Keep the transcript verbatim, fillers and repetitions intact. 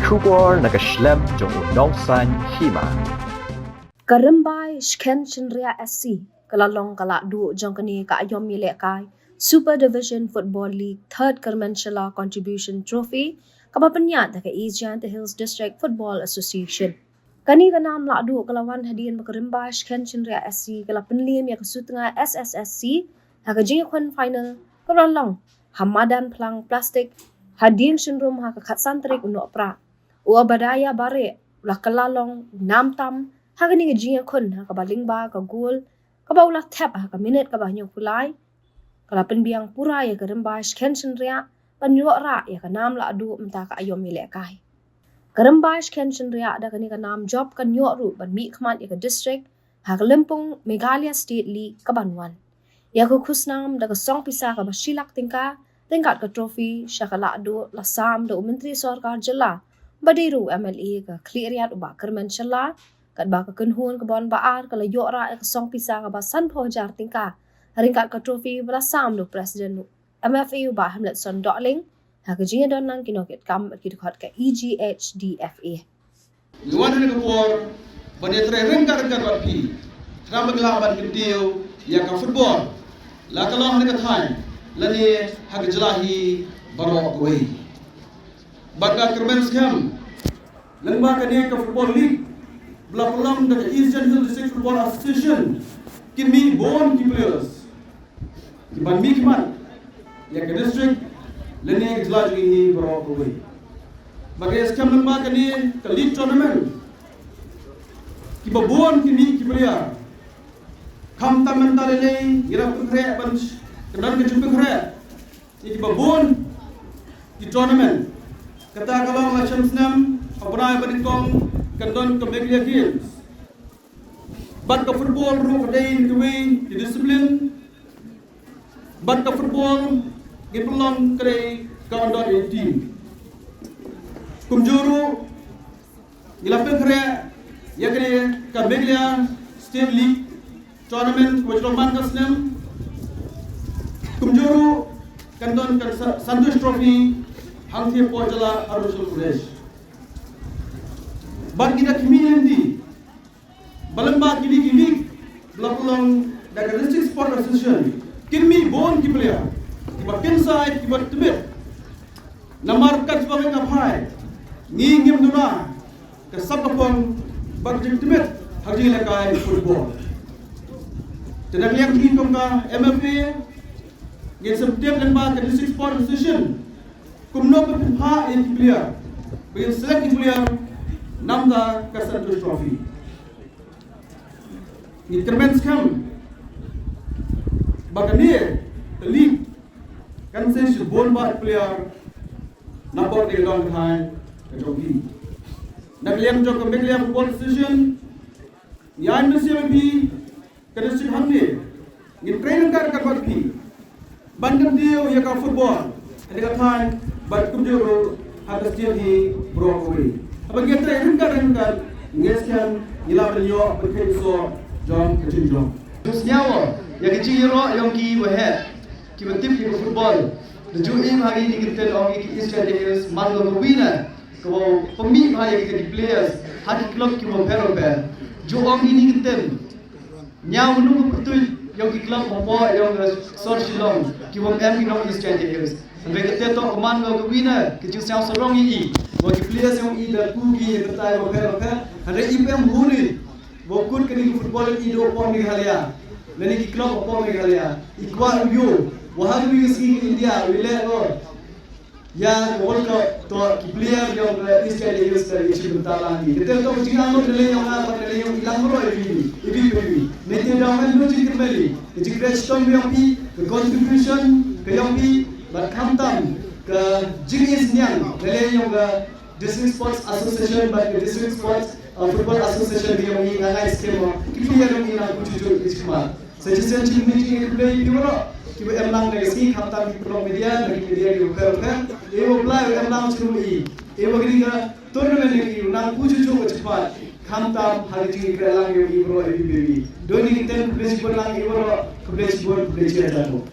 Khubor na ka shlem jong u Nongsaiñ Hima. Ka Rymbai Shken Shynriah S C ka la long ka lahduh jong kane ka aïom ïalehkai Super Division Football League Third Kyrmen Shylla Contribution Trophy kaba pynïaid da ka East Jaintia Hills District Football Association. Kane ka nam lahduh ka la wan hadien ba ka Rymbai Shken Shynriah S C ka la pynliem ïa ka Sutnga S S S C ha ka jingïakhun final kaba la long ha madan phlang plastik ha Dieng Shynrum ha ka khatsan tarik u Nohprah. U Obadiah Bareh u la kylla long nam tam ha kane ka jingïakhun ha kaba lyngba ka gol kaba u la thep ha ka minit kaba hynñiewphew lai. Ka la pynbiang pura ïa ka Rymbai Shken Shynriah ban ïoh rah ïa ka nam lahduh mynta ka aïom ïalehkai. Ka Rymbai Shken Shynriah da kane ka nam jop kan ïoh ruh ban mihkhmat ïa ka district ha ka lympung Meghalaya State League kaban wan. Ïa ka khusnam da ka song pisa kaba shi lak tyngka ryngkat ka trophy sha ka lahduh la sam da u Myntri Sorkar Jylla ba dei ruh u M L A ka Khliehriat u Bah Kyrmen Shylla, katba ka kynhun ka Bon Bah Ar ka la ïoh rah ïa ka song pisa kaba sanphew hajar tyngka ryngkat ka trophy ba la sam da u President M F A u Bah Hamletson Dohling ha ka jingïadon lang ki nongkitkam bad ki dkhot ka E G H D F A. Ngi wan ha kane ka por ban ïatrei ryngkat ryngkat bad phi khnang ba ngin lah ban kyntiew ïa ka football la ka long ha kane ka thaiñ lane ha ka jylla hi baroh kawei. Bad nga kyrmen skhem lyngba kane ka football league ba la pynlong da ka East Jaintia Hills District Football Association kin mih bun ki players kiban mihkhmat ïa ka district lane ka jylla jong ngi baroh kawei. Bad nga skhem lyngba kane ka league tournament kiba bun kin mih ki player. Khamtam mynta lei lei ngi la pynkhreh ban, ka don ka jingpynkhreh ïa kiba bun ki tournament. Kata ka long la shem snem ha u bnai ba nyngkong kan don ka Meghalaya Games. Bad ka football ruh ka dei na kawei ka discipline. Bad ka football ngi pynlong ka dei ka under eighteen. Kumjuh ruh ngi la pynkhreh ïa kane ka Meghalaya State League tournament kaba ju long man ka snem. Kumjuh ruh kan don ka Sa-, Santosh Trophy hangtei hapoh jylla Arunachal Pradesh. Bad ngi da khmih lynti ba lyngba kine ki league ba la pynlong da ka District Sport Association kin mih bun ki player kiba kynsai kiba tbit. Namar kat ba ka phai ngi ngim duna ka sap ka phong bad ka jingtbit ha ka jingïalehkai football. Te na ka liang jong ngi kum ka M F A ngin sa tip lyngba ka District Sport Association kumno ban pynphah ïa ki player, ban select ki player namar ka Santosh Trophy. Ngi kyrmen skhem ba kane ka league kan sa shibun bha ki player na bor ka dong ka thaiñ ka jong ngi. Na ka liang jong ka Meghalaya Football Association ngi ai mynsiem ïa phi ka district hangne ngin trei ryngkat ryngkat bad phi ban kyntiew ïa ka football ha ka thaiñ bad kumjuh ruh ha ka state hi baroh kawei. Haba ngi trei ryngkat ryngkat ngi skhem ngi lah ban ïoh ban kheit soh jong ka jingjop. Ju sngewbha ïa ka jingïaroh ïong ki ba heh kiba tip ïa ka football. Da ju im ha kine ki kyntien ong ïa ki East Jaintia Hills man ka winner kaba pynmih bha ïa ki players ha ki club kiba pher bapher. Ju ong ïa kine ki kyntien Ñiaw mynnu ka pyrtuit ïong ki club hapoh ïong ka sor Shillong ki bym em ki nong East Jaintia Hills. Hynrei kata toh ka man ka ka winner ka jingsngew sarong ïa i. Wa ki players ïong i da ku ki ïa ka tai wa pher wa pher. Hynrei i pem huri wa kut kani ka football i do hapoh Meghalaya. Lane ki club hapoh Meghalaya i kwah u ïoh wa ha kani ka sngi ka India u leh ko. Ïa ka World Cup toh ki player ïong ka East Jaintia Hills ka i chim bynta lang i. Kata toh ka jinglangmut na lei ïong nga bad na lei ïong i lang baroh i wi i wi i wi. Nete da ngan lu jingkyrmen i ka jingkyrmen shitom ïong i ka contribution ka ïong i bad khamtam ka jingisniang na lei ïong ka District Sports Association bad ka District Sports, uh, Football Association ïong i nga ngai skhem ki player ïong i nang kuchuchu i chikmat. Sa shisien shisien ngi khublei ïa phi baroh kiba em lang da ka sngi khamtam ki paralok media da ki media kiba pher pher. Ïa u Blai u em lang shuh ïa u, ïa u kane ka tournament ïa u nang kuchuchu ka chikmat khamtam ha ka jingkyrmen lang ïa u baroh ïa phi baby. Dei na ki ten khublei shibun lang ïa u baroh, khublei shibun, khublei shibun.